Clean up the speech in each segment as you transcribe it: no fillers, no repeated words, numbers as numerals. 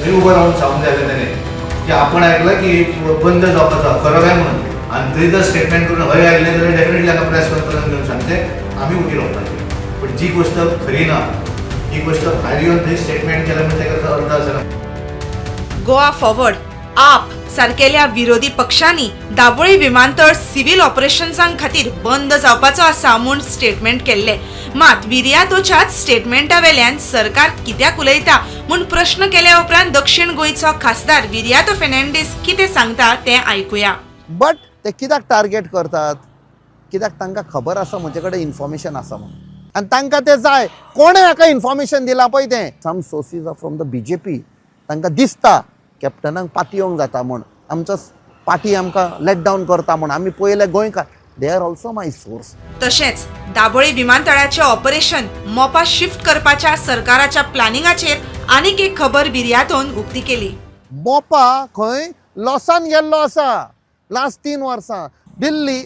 थंय उबो रावन सांगूंक जाय आसलें ताणें की आपण आयकलां की बंद जावपाचो, खरो काय म्हणून. आनी थंय जर स्टेटमेंट करून हय आयलें जाल्यार डेफिनेटली हांगा प्रेस कॉन्फरन्स घेवन सांगचें आमी उगी रावपाचें. पूण जी गोश्ट खरी ना ही गोश्ट भायर येवन थंय स्टेटमेंट केलें म्हणजे ताका अर्थ आसना. गोवा फॉरवर्ड, आप सारकेल्या विरोधी पक्षांनी दाबोळी विमानतळ सिव्हिल ऑपरेशन्सां खातीर बंद जावपाचो आसा म्हूण स्टेटमेंट केल्ले. मात विरियातोच्याच स्टेटमेंटा वेल्यान सरकार कित्याक उलयता म्हूण प्रश्न केल्या उपरांत दक्षिण गोंयचो खासदार विरियातो फेर्नांडीस कितें सांगता तें आयकुया. बट ते कित्याक टार्गेट करतात? कित्याक तांकां खबर आसा म्हजे कडेन इन्फॉर्मेशन आसा म्हणून आनी तांकां तें जाय. कोणें हाका इन्फॉर्मेशन दिलां पळय तें. Some sources are from the BJP. तांकां दिसता कॅप्टनाक पातयेवंक जाता म्हूण, आमचो पार्टी आमकां लेट डावन करता म्हूण. आमी पयले गोंयकार, they are also my source. तशेंच दाबोळी विमानतळाचें ऑपरेशन मोपा शिफ्ट करपाच्या सरकाराच्या प्लॅनिंगाचेर आनीक एक खबर विरियातोन उक्ती केली. मोपा खंय लॉसान गेल्लो आसा लास्ट 3 वर्सां. दिल्ली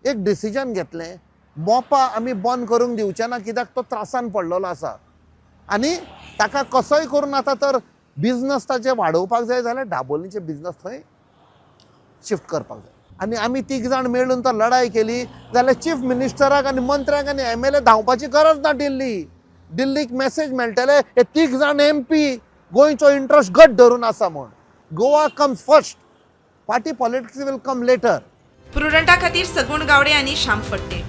एक डिसिजन घेतलें, मोपा आमी बंद करूंक दिवचे ना, कित्याक तो त्रासान पडलेलो आसा आनी ताका कसोय करून आतां तर बिजनस ताचे वाडोवपाक जाय जाल्यार दाबोलीचे बिजनस थंय शिफ्ट करपाक जाय. आनी आमी तीग जाण मेळून तर लढाय केली जाल्यार चीफ मिनिस्टराक आनी मंत्र्यांक आनी एमएलए धांवपाची गरज ना दिल्ली. दिल्लीक मॅसेज मेळटले, हे तीग जाण एमपी गोंयचो इंट्रस्ट घट धरून आसा म्हूण. Goa comes first, party politics will come later. प्रुडंटा खातीर सगुण गावडे आनी श्याम फडते.